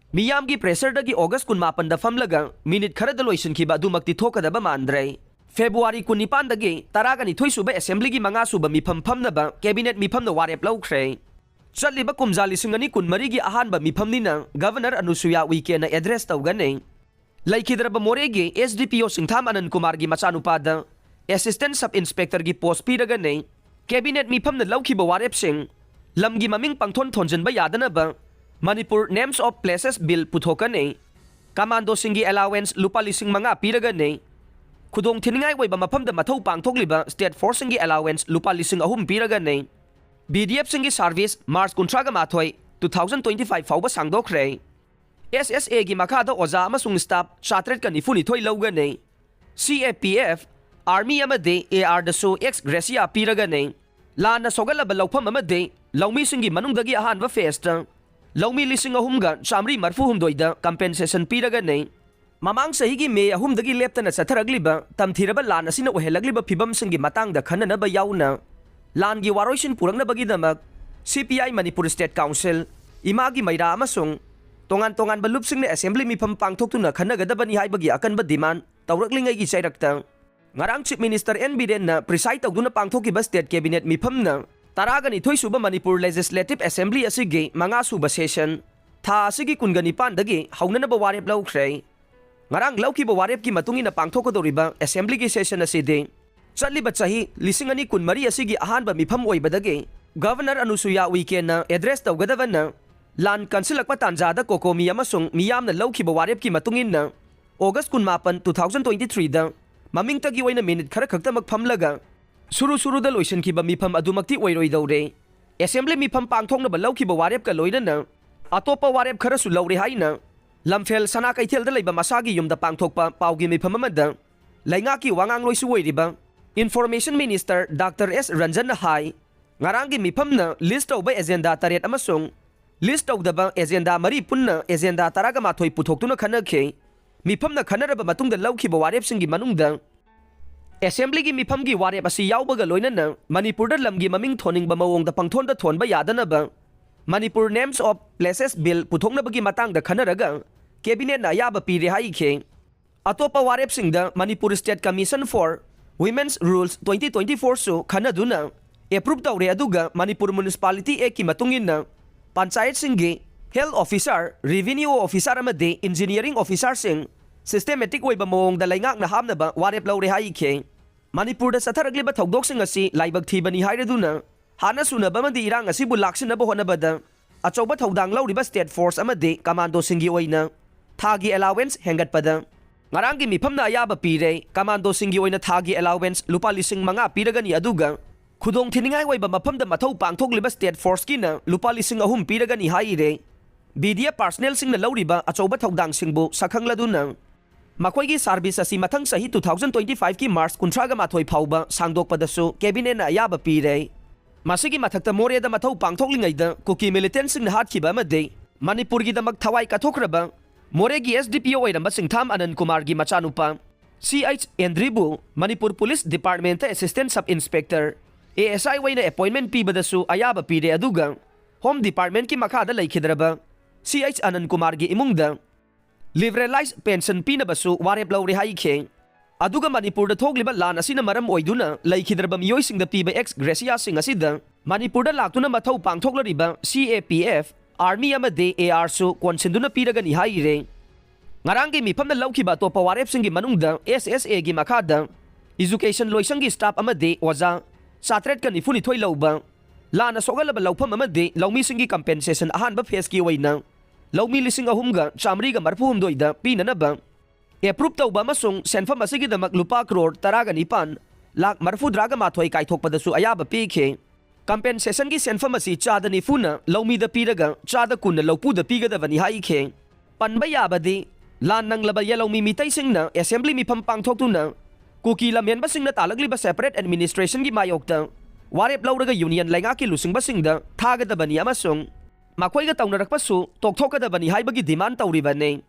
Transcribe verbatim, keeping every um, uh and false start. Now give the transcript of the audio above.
ꯃꯤꯌꯥꯝꯒꯤ pressureꯗꯒꯤ August ꯀꯨꯟꯃꯥꯄꯟꯗ ꯐꯝꯂꯒ minute ꯈꯔꯗ ꯂꯣꯏꯁꯤꯟꯈꯤꯕ ꯑꯗꯨꯃꯛꯇꯤ ꯊꯣꯛꯀꯗꯕ ꯃꯥꯟꯗ꯭ꯔꯦ꯫ February ꯀꯨꯟꯅꯤꯄꯥꯟꯗꯒꯤ ꯇꯔꯥꯒ ꯅꯤꯊꯣꯏ ꯁꯨꯕ Assemblyꯒꯤ ꯃꯉꯥ ꯁꯨꯕ ꯃꯤꯐꯝ ꯐꯝꯅꯕ cabinet ꯃꯤꯐꯝꯅ ꯋꯥꯔꯦꯞ ꯂꯧꯈ꯭ꯔꯦ꯫ ꯆꯠꯂꯤꯕ ꯀꯨꯝꯖꯥ ꯂꯤꯁꯤꯡ ꯑꯅꯤ ꯀꯨꯟꯃꯔꯤꯒꯤ ꯑꯍꯥꯟꯕ ꯃꯤꯐꯝꯅꯤꯅ Governor ꯑꯅꯨꯁꯨꯌꯥ ꯎꯏꯀꯦꯅ address ꯇꯧꯒꯅꯤ꯫ ꯂꯩꯈꯤꯗ꯭ꯔꯕ ꯃꯣꯔꯦꯒꯤ S D P O ꯁꯤꯡꯊꯥꯝ ꯑꯅꯟ ꯀꯨꯃꯥꯔꯒꯤ ꯃꯆꯥꯅꯨꯄꯥꯗ Assistant Sub Inspectorꯒꯤ post ꯄꯤꯔꯒꯅꯤ꯫ Cabinet ꯃꯤꯐꯝꯅ ꯂꯧꯈꯤꯕ ꯋꯥꯔꯦꯞꯁꯤꯡ: ꯂꯝꯒꯤ ꯃꯃꯤꯡ ꯄꯪꯊꯣꯟ ꯊꯣꯟꯖꯤꯟꯕ ꯌꯥꯗꯅꯕ Manipur Names of Places Bill ꯄꯨꯊꯣꯛꯀꯅꯤ꯫ Commandoꯁꯤꯡꯒꯤ allowance ꯂꯨꯄꯥ ꯂꯤꯁꯤꯡ ꯃꯉꯥ ꯄꯤꯔꯒꯅꯤ꯫ ꯈꯨꯗꯣꯡ ꯊꯤꯅꯤꯡꯉꯥꯏ ꯑꯣꯏꯕ ꯃꯐꯝꯗ ꯃꯊꯧ ꯄꯥꯡꯊꯣꯛꯂꯤꯕ state forceꯁꯤꯡꯒꯤ allowance ꯂꯨꯄꯥ ꯂꯤꯁꯤꯡ ꯑꯍꯨꯝ ꯄꯤꯔꯒꯅꯤ꯫ B D Fꯁꯤꯡꯒꯤ service March ꯀꯨꯟꯊ꯭ꯔꯥꯒ ꯃꯥꯊꯣꯏ, two thousand twenty five ꯐꯥꯎꯕ ꯁꯥꯡꯗꯣꯛꯈ꯭ꯔꯦ꯫ S S Aꯒꯤ ꯃꯈꯥꯗ ꯑꯣꯖꯥ ꯑꯃꯁꯨꯡ staff ꯆꯥꯇ꯭ꯔꯦꯠꯀ ꯅꯤꯐꯨ ꯅꯤꯊꯣꯏ ꯂꯧꯒꯅꯤ꯫ C A P F, Army ꯑꯃꯗꯤ A Rꯗꯁꯨ ex gratia ꯄꯤꯔꯒꯅꯤ꯫ ꯂꯥꯟꯅ ꯁꯣꯛꯍꯜꯂꯕ ꯂꯧꯐꯝ ꯑꯃꯗꯤ ꯂꯧꯃꯤꯁꯤꯡꯒꯤ ꯃꯅꯨꯡꯗꯒꯤ ꯑꯍꯥꯟꯕ phaseꯇ ꯂꯧꯃꯤ ꯂꯤꯁꯤꯡ ꯑꯍꯨꯝꯒ ꯆꯥꯃꯔꯤ ꯃꯔꯤꯐꯨ ꯍꯨꯝꯗꯣꯏꯗ compensation ꯄꯤꯔꯒꯅꯤ꯫ ꯃꯃꯥꯡ ꯆꯍꯤꯒꯤ May ꯑꯍꯨꯝꯗꯒꯤ ꯂꯦꯞꯇꯅ ꯆꯠꯊꯔꯛꯂꯤꯕ ꯇꯝꯊꯤꯔꯕ ꯂꯥꯟ ꯑꯁꯤꯅ ꯑꯣꯏꯍꯜꯂꯛꯂꯤꯕ ꯐꯤꯕꯝꯁꯤꯡꯒꯤ ꯃꯇꯥꯡꯗ ꯈꯟꯅꯅꯕ ꯌꯥꯎꯅ ꯂꯥꯟꯒꯤ ꯋꯥꯔꯣꯏꯁꯤꯟ ꯄꯨꯔꯛꯅꯕꯒꯤꯗꯃꯛ C P I Manipur State Council, ꯏꯃꯥꯒꯤ ꯃꯩꯔꯥ ꯑꯃꯁꯨꯡ ꯇꯣꯉꯥꯟ ꯇꯣꯉꯥꯟꯕ ꯂꯨꯞꯁꯤꯡꯅ assembly ꯃꯤꯐꯝ ꯄꯥꯡꯊꯣꯛꯇꯨꯅ ꯈꯟꯅꯒꯗꯕꯅꯤ ꯍꯥꯏꯕꯒꯤ ꯑꯀꯟꯕ demand ꯇꯧꯔꯛꯂꯤꯉꯩꯒꯤ ꯆꯩꯔꯛꯇ, ꯉꯔꯥꯡ Chief Minister N ꯕꯤꯔꯦꯟꯅ preside ꯇꯧꯗꯨꯅ ꯄꯥꯡꯊꯣꯛꯈꯤꯕ state cabinet ꯃꯤꯐꯝꯅ ꯇꯔꯥꯒ ꯅꯤꯊꯣꯏ ꯁꯨꯕ Manipur Legislative Assembly ꯑꯁꯤꯒꯤ ꯃꯉꯥ ꯁꯨꯕ session ꯊꯥ ꯑꯁꯤꯒꯤ ꯀꯨꯟꯒ ꯅꯤꯄꯥꯟꯗꯒꯤ ꯍꯧꯅꯅꯕ ꯋꯥꯔꯦꯞ ꯂꯧꯈ꯭ꯔꯦ꯫ ꯉꯔꯥꯡ ꯂꯧꯈꯤꯕ ꯋꯥꯔꯦꯞꯀꯤ ꯃꯇꯨꯡ ꯏꯟꯅ ꯄꯥꯡꯊꯣꯛꯀꯗꯧꯔꯤꯕ assemblyꯒꯤ session ꯑꯁꯤꯗꯤ ꯆꯠꯂꯤꯕ ꯆꯍꯤ ꯂꯤꯁꯤꯡ ꯑꯅꯤ ꯀꯨꯟꯃꯔꯤ ꯑꯁꯤꯒꯤ ꯑꯍꯥꯟꯕ ꯃꯤꯐꯝ ꯑꯣꯏꯕꯗꯒꯤ Governor ꯑꯅꯨꯁꯨꯌꯥ ꯎꯏꯀꯦꯅ address ꯇꯧꯒꯗꯕꯅ ꯂꯥꯟ ꯀꯟꯁꯤꯜꯂꯛꯄ ꯇꯥꯟꯖꯥꯗ COCOMI ꯑꯃꯁꯨꯡ ꯃꯤꯌꯥꯝꯅ ꯂꯧꯈꯤꯕ ꯋꯥꯔꯦꯞꯀꯤ ꯃꯇꯨꯡ ꯏꯟꯅ August ꯀꯨꯟꯃꯥꯄꯟ, two thousand twenty threeꯗ ꯃꯃꯤꯡꯇꯒꯤ ꯑꯣꯏꯅ minute ꯈꯔ ꯈꯛꯇꯃꯛ ꯐꯝꯂꯒ ꯁꯨꯔꯨ ꯁꯨꯔꯨꯗ ꯂꯣꯏꯁꯤꯟꯈꯤꯕ ꯃꯤꯐꯝ ꯑꯗꯨꯃꯛꯇꯤ ꯑꯣꯏꯔꯣꯏꯗꯧꯔꯦ꯫ Assembly ꯃꯤꯐꯝ ꯄꯥꯡꯊꯣꯛꯅꯕ ꯂꯧꯈꯤꯕ ꯋꯥꯔꯦꯞꯀ ꯂꯣꯏꯅꯅ ꯑꯇꯣꯞꯄ ꯋꯥꯔꯦꯞ ꯈꯔꯁꯨ ꯂꯧꯔꯦ ꯍꯥꯏꯅ ꯂꯝꯐꯦꯜ ꯁꯅꯥ ꯀꯩꯊꯦꯜꯗ ꯂꯩꯕ ꯃꯁꯥꯒꯤ ꯌꯨꯝꯗ ꯄꯥꯡꯊꯣꯛꯄ ꯄꯥꯎꯒꯤ ꯃꯤꯐꯝ ꯑꯃꯗ ꯂꯩꯉꯥꯛꯀꯤ ꯋꯥꯉꯥꯡꯂꯣꯏꯁꯨ ꯑꯣꯏꯔꯤꯕ Information Minister Doctor S ꯔꯟꯖꯟꯅ ꯍꯥꯏ꯫ ꯉꯔꯥꯡꯒꯤ ꯃꯤꯐꯝꯅ list ꯇꯧꯕ agenda ꯇꯔꯦꯠ ꯑꯃꯁꯨꯡ list ꯇꯧꯗꯕ agenda ꯃꯔꯤ ꯄꯨꯟꯅ agenda ꯇꯔꯥꯒ ꯃꯥꯊꯣꯏ ꯄꯨꯊꯣꯛꯇꯨꯅ ꯈꯟꯅꯈꯤ꯫ ꯃꯤꯐꯝꯅ ꯈꯟꯅꯔꯕ ꯃꯇꯨꯡꯗ ꯂꯧꯈꯤꯕ ꯋꯥꯔꯦꯞꯁꯤꯡꯒꯤ ꯃꯅꯨꯡꯗ Assemblyꯒꯤ ꯃꯤꯐꯝꯒꯤ ꯋꯥꯔꯦꯞ ꯑꯁꯤ ꯌꯥꯎꯕꯒ ꯂꯣꯏꯅꯅ ꯃꯅꯤꯄꯨꯔꯗ ꯂꯝꯒꯤ ꯃꯃꯤꯡ ꯊꯣꯟꯅꯤꯡꯕ ꯃꯑꯣꯡꯗ ꯄꯪꯊꯣꯟꯗ ꯊꯣꯟꯕ ꯌꯥꯗꯅꯕ Manipur Names of Places Bill ꯄꯨꯊꯣꯛꯅꯕꯒꯤ ꯃꯇꯥꯡꯗ ꯈꯟꯅꯔꯒ ꯀꯦꯕꯤꯅꯦꯠꯅ ꯑꯌꯥꯕ ꯄꯤꯔꯦ ꯍꯥꯏꯈꯤ꯫ ꯑꯇꯣꯞꯄ ꯋꯥꯔꯦꯞꯁꯤꯡꯗ Manipur State Commission for Women's Rules twenty twenty-four ꯁꯨ ꯈꯟꯅꯗꯨꯅ ꯑꯦꯄ꯭ꯔꯨꯞ ꯇꯧꯔꯦ, ꯑꯗꯨꯒ Manipur Municipality Act ꯀꯤ ꯃꯇꯨꯡ ꯏꯟꯅ ꯄꯟꯆꯥꯌꯠꯁꯤꯡꯒꯤ health officer, revenue officer ꯑꯃꯗꯤ engineering officer ꯁꯤꯡ systematic ꯑꯣꯏꯕ ꯃꯑꯣꯡꯗ ꯂꯩꯉꯥꯛꯅ ꯍꯥꯞꯅꯕ ꯋꯥꯔꯦꯞ ꯂꯧꯔꯦ ꯍꯥꯏꯈꯤ꯫ ꯃꯅꯤꯄꯨꯔꯗ ꯆꯠꯊꯔꯛꯂꯤꯕ ꯊꯧꯗꯣꯛꯁꯤꯡ ꯑꯁꯤ ꯂꯥꯏꯕꯛ ꯊꯤꯕꯅꯤ ꯍꯥꯏꯔꯗꯨꯅ, ꯍꯥꯟꯅ ꯁꯨꯅꯕ ꯑꯃꯗꯤ ꯏꯔꯥꯡ ꯑꯁꯤꯕꯨ ꯂꯥꯛꯁꯤꯟꯅꯕ ꯍꯣꯠꯅꯕꯗ ꯑꯆꯧꯕ ꯊꯧꯗꯥꯡ ꯂꯧꯔꯤꯕ state force ꯑꯃꯗꯤ ꯀꯃꯥꯟꯗꯣꯁꯤꯡꯒꯤ ꯑꯣꯏꯅ ꯊꯥꯒꯤ allowance ꯍꯦꯟꯒꯠꯄꯗ ꯉꯔꯥꯡꯒꯤ ꯃꯤꯐꯝꯅ ꯑꯌꯥꯕ ꯄꯤꯔꯦ꯫ ꯀꯃꯥꯟꯗꯣꯁꯤꯡꯒꯤ ꯑꯣꯏꯅ ꯊꯥꯒꯤ allowance ꯂꯨꯄꯥ ꯂꯤꯁꯤꯡ ꯃꯉꯥ ꯄꯤꯔꯒꯅꯤ, ꯑꯗꯨꯒ ꯈꯨꯗꯣꯡ ꯊꯤꯅꯤꯡꯉꯥꯏ ꯑꯣꯏꯕ ꯃꯐꯝꯗ ꯃꯊꯧ ꯄꯥꯡꯊꯣꯛꯂꯤꯕ state force ꯀꯤꯅ ꯂꯨꯄꯥ ꯂꯤꯁꯤꯡ ꯑꯍꯨꯝ ꯄꯤꯔꯒꯅꯤ ꯍꯥꯏꯔꯦ꯫ B D F personnel ꯁꯤꯡꯅ ꯂꯧꯔꯤꯕ ꯑꯆꯧꯕ ꯊꯧꯗꯥꯡꯁꯤꯡꯕꯨ ꯁꯛꯈꯪꯂꯗꯨꯅ ꯃꯈꯣꯏꯒꯤ service ꯑꯁꯤ ꯃꯊꯪ ꯆꯍꯤ two thousand twenty-five ꯀꯤ March ꯀꯨꯟꯊ꯭ꯔꯥꯒ ꯃꯥꯊꯣꯏ ꯐꯥꯎꯕ ꯁꯥꯡꯗꯣꯛꯄꯗꯁꯨ ꯀꯦꯕꯤꯅꯦꯠꯅ ꯑꯌꯥꯕ ꯄꯤꯔꯦ꯫ ꯃꯁꯤꯒꯤ ꯃꯊꯛꯇ ꯃꯣꯔꯦꯗ ꯃꯊꯧ ꯄꯥꯡꯊꯣꯛꯂꯤꯉꯩꯗ ꯀꯨꯀꯤ militant ꯁꯤꯡꯅ ꯍꯥꯠꯈꯤꯕ ꯑꯃꯗꯤ ꯃꯅꯤꯄꯨꯔꯒꯤꯗꯃꯛ ꯊꯋꯥꯏ ꯀꯠꯊꯣꯛꯈ꯭ꯔꯕ ꯃꯣꯔꯦꯒꯤ S D P O ꯑꯣꯏꯔꯝꯕ ꯁꯤꯡꯊꯥꯝ ꯑꯅꯟ ꯀꯨꯃꯥꯔꯒꯤ ꯃꯆꯥꯅꯨꯄꯥ C H ꯑꯦꯟꯗ꯭ꯔꯤꯕꯨ Manipur Police Department ꯇ Assistant Sub Inspector, A S I ꯑꯣꯏꯅ appointment ꯄꯤꯕꯗꯁꯨ ꯑꯌꯥꯕ ꯄꯤꯔꯦ, ꯑꯗꯨꯒ Home Department ꯀꯤ ꯃꯈꯥꯗ ꯂꯩꯈꯤꯗ꯭ꯔꯕ C H ꯑꯅꯟ ꯀꯨꯃꯥꯔꯒꯤ ꯏꯃꯨꯡꯗ liberalized pension ꯄꯤꯅꯕꯁꯨ ꯋꯥꯔꯦꯞ ꯂꯧꯔꯦ ꯍꯥꯏꯈꯤ꯫ ꯑꯗꯨꯒ ꯃꯅꯤꯄꯨꯔꯗ ꯊꯣꯛꯂꯤꯕ ꯂꯥꯟ ꯑꯁꯤꯅ ꯃꯔꯝ ꯑꯣꯏꯗꯨꯅ ꯂꯩꯈꯤꯗ꯭ꯔꯕ ꯃꯤꯑꯣꯏꯁꯤꯡꯗ ꯄꯤꯕ ex gratia ꯁꯤꯡ ꯑꯁꯤꯗ ꯃꯅꯤꯄꯨꯔꯗ ꯂꯥꯛꯇꯨꯅ ꯃꯊꯧ ꯄꯥꯡꯊꯣꯛꯂꯔꯤꯕ C A P F, Army ꯑꯃꯗꯤ A R ꯁꯨ ꯀꯣꯟꯁꯤꯟꯗꯨꯅ ꯄꯤꯔꯒꯅꯤ ꯍꯥꯏꯔꯦ꯫ ꯉꯔꯥꯡꯒꯤ ꯃꯤꯐꯝꯗ ꯂꯧꯈꯤꯕ ꯑꯇꯣꯞꯄ ꯋꯥꯔꯦꯞꯁꯤꯡꯒꯤ ꯃꯅꯨꯡꯗ S S A ꯒꯤ ꯃꯈꯥꯗ education ꯂꯣꯏꯁꯪꯒꯤ staff ꯑꯃꯗꯤ ꯑꯣꯖꯥ ꯆꯥꯇ꯭ꯔꯦꯠꯀ ꯅꯤꯐꯨꯅꯤꯊꯣꯏ ꯂꯧꯕ ꯂꯥꯟꯅ ꯁꯣꯛꯍꯜꯂꯕ ꯂꯧꯐꯝ ꯑꯃꯗꯤ ꯂꯧꯃꯤꯁꯤꯡꯒꯤ compensation ꯑꯍꯥꯟꯕ phase ꯀꯤ ꯑꯣꯏꯅ ꯂꯧꯃꯤ ꯂꯤꯁꯤꯡ ꯑꯍꯨꯝꯒ ꯆꯥꯃꯔꯤꯒ ꯃꯔꯤꯐꯨꯍꯨꯝꯗꯣꯏꯗ ꯄꯤꯅꯅꯕ approve ꯇꯧꯕ ꯑꯃꯁꯨꯡ ꯁꯦꯟꯐꯝ ꯑꯁꯤꯒꯤꯗꯃꯛ ꯂꯨꯄꯥ ꯀ꯭ꯔꯣꯔ ꯇꯔꯥꯒ ꯅꯤꯄꯥꯟ ꯂꯥꯈ ꯃꯔꯤꯐꯨꯇꯔꯥꯒ ꯃꯥꯊꯣꯏ ꯀꯥꯏꯊꯣꯛꯄꯗꯁꯨ ꯑꯌꯥꯕ ꯄꯤꯈꯤ꯫ Compensation ꯒꯤ ꯁꯦꯟꯐꯝ ꯑꯁꯤ ꯆꯥꯗ ꯅꯤꯐꯨꯅ ꯂꯧꯃꯤꯗ ꯄꯤꯔꯒ ꯆꯥꯗ ꯀꯨꯟꯅ ꯂꯧꯄꯨꯗ ꯄꯤꯒꯗꯕꯅꯤ ꯍꯥꯏꯈꯤ꯫ ꯄꯟꯕ ꯌꯥꯕꯗꯤ, ꯂꯥꯟ ꯅꯪꯂꯕ ꯌꯦꯂꯧꯃꯤ ꯃꯤꯇꯩꯁꯤꯡꯅ assembly ꯃꯤꯐꯝ ꯄꯥꯡꯊꯣꯛꯇꯨꯅ ꯀꯨꯀꯤ ꯂꯝꯍꯦꯟꯕꯁꯤꯡꯅ ꯇꯥꯜꯂꯛꯂꯤꯕ separate administration ꯒꯤ ꯃꯥꯌꯣꯛꯇ ꯋꯥꯔꯦꯞ ꯂꯧꯔꯒ union ꯂꯩꯉꯥꯛꯀꯤ ꯂꯨꯆꯤꯡꯕꯁꯤꯡꯗ ꯊꯥꯒꯗꯕꯅꯤ ꯑꯃꯁꯨꯡ ꯃꯈꯣꯏꯒ ꯇꯧꯅꯔꯛꯄꯁꯨ ꯇꯣꯛꯊꯣꯛꯀꯗꯕꯅꯤ ꯍꯥꯏꯕꯒꯤ demand ꯇꯧꯔꯤꯕꯅꯤ꯫